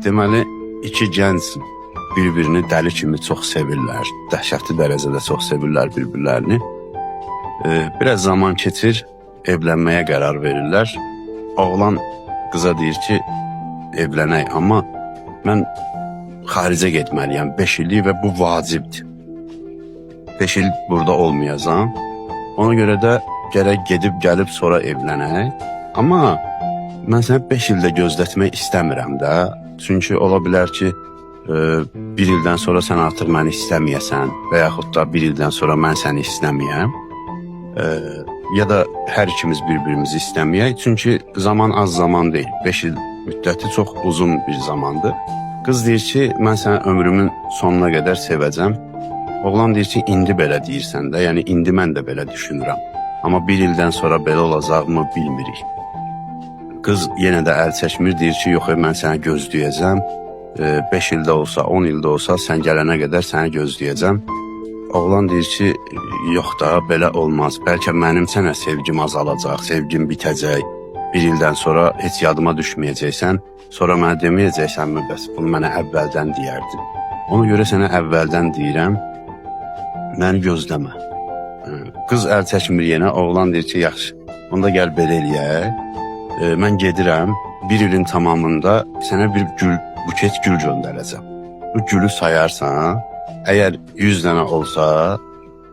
Deməli, iki gənc bir-birini dəli kimi çox sevirlər. Dəhşətli dərəcədə çox sevirlər bir-birlərini. Biraz zaman keçir, evlənməyə qərar verirlər. Oğlan qıza deyir ki, evlənək, amma mən xaricə getməliyəm 5 illik və bu vacibdir. 5 il burada olmayacağam. Ona görə də gərək gedib gəlib sonra evlənək. Amma mən səni 5 ildə gözlətmək istəmirəm də. Çünki ola bilər ki, bir ildən sonra sən artıq məni istəməyəsən və yaxud da bir ildən sonra mən səni istəməyəm. Ya da hər ikimiz bir-birimizi istəməyək. Çünki zaman az zaman deyil. 5 il müddəti çox uzun bir zamandır. Qız deyir ki, mən səni ömrümün sonuna qədər sevəcəm. Oğlan deyir ki, indi belə deyirsən də, yəni indi mən də belə düşünürəm. Amma bir ildən sonra belə olacaqmı bilmirik. Qız yenə də əl çəkmir, deyir ki, yox, mən səni gözləyəcəm. 5 ildə olsa, 10 ildə olsa sən gələnə qədər səni gözləyəcəm. Oğlan deyir ki, yox da belə olmaz. Bəlkə mənim sənə sevgim azalacaq, sevgim bitəcək. Bir ildən sonra heç yadıma düşməyəcəksən. Sonra mənə deməyəcəksənmi, bəs bunu mənə əvvəldən deyərdin. Ona görə sənə əvvəldən deyirəm, məni gözləmə. Qız əl çəkmir yenə, oğlan deyir ki, yaxşı, onda gəl belə eləyək. Mən gedirəm, bir ilin tamamında sənə bir gül, buket gül göndərəcəm. Bu gülü sayarsan, əgər 100 dənə olsa,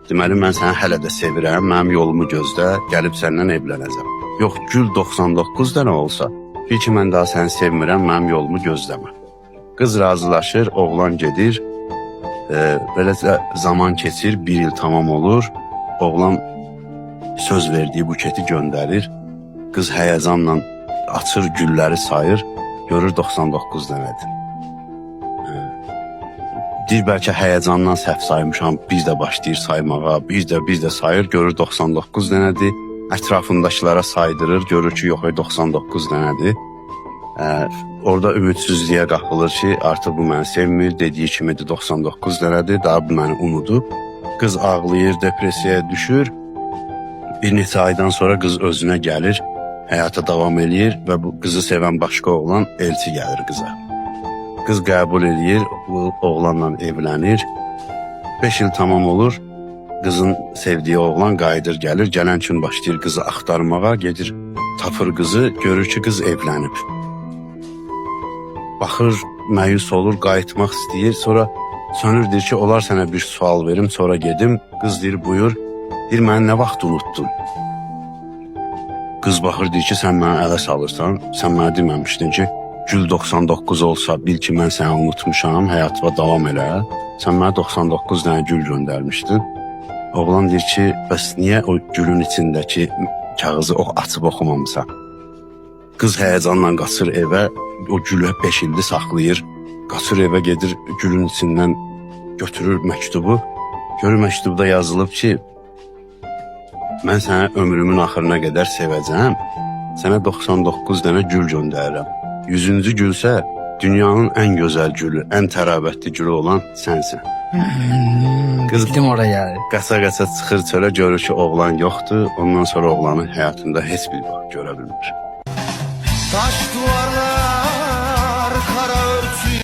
deməli mən səni hələ də sevirəm, mənim yolumu gözlə, gəlib səndən evlənəcəm. Yox, gül 99 dənə olsa, bil ki, mən daha səni sevmirəm, mənim yolumu gözləmə. Qız razılaşır, oğlan gedir. Beləcə zaman keçir, bir il tamam olur. Oğlan söz verdiyi buketi göndərir. Qız həyəcanla açır, gülləri sayır, görür 99 dənədir. Deyir bəlkə həyəcandan səhv saymışam, bir də başlayır saymağa, bir də sayır, görür 99 dənədir. Ətrafındakılara saydırır, görür ki, yox, 99 dənədir. Orada ümidsizliyə qapılır ki, artıq bu məni sevmir, dediyi kimidir 99 dənədir, daha bu məni unudub. Qız ağlayır, depressiyaya düşür. Bir neçə aydan sonra qız özünə gəlir, həyata davam eləyir və bu qızı sevən başqa oğlan elçi gəlir qıza. Qız qəbul eləyir, bu oğlanla evlənir. 5 il tamam olur. Qızın sevdiyi oğlan qayıdır gəlir. Gələn gün başlayır qızı axtarmağa, gedir tapır qızı, görür ki, qız evlənib. Baxır, məyus olur, qayıtmaq istəyir. Sonra sönür deyir ki, olar sənə bir sual verim, sonra gedim. Qız deyir, buyur. Deyir, məni nə vaxt unutdun? Qız baxır, deyir ki, sən məni ələ salırsan. Sən mənə deməmişdin ki, gül 99 olsa bil ki, mən səni unutmuşam, həyatıma davam elə. Sən mənə 99 dənə gül göndərmişdin. Oğlan deyir ki, bəs niyə o gülün içindəki kağızı açıb oxumamısan? Qız həyəcanla qaçır evə, o gülü 5 ildir saxlayır. Qaçır evə gedir, gülün içindən götürür məktubu. Görür məktubda yazılıb ki, mən səni ömrümün axırına qədər sevəcəm. Sənə 99 dənə gül göndərirəm. 100-cü gülsə dünyanın ən gözəl gülü, ən təravətli gülü olan sənsən. Qız Bildim oraya gəlir. qaça-qaça çıxır çölə, görür ki, oğlan yoxdur. Ondan sonra oğlanı həyatında heç bir vaxt görə bilmir. Taş duvar.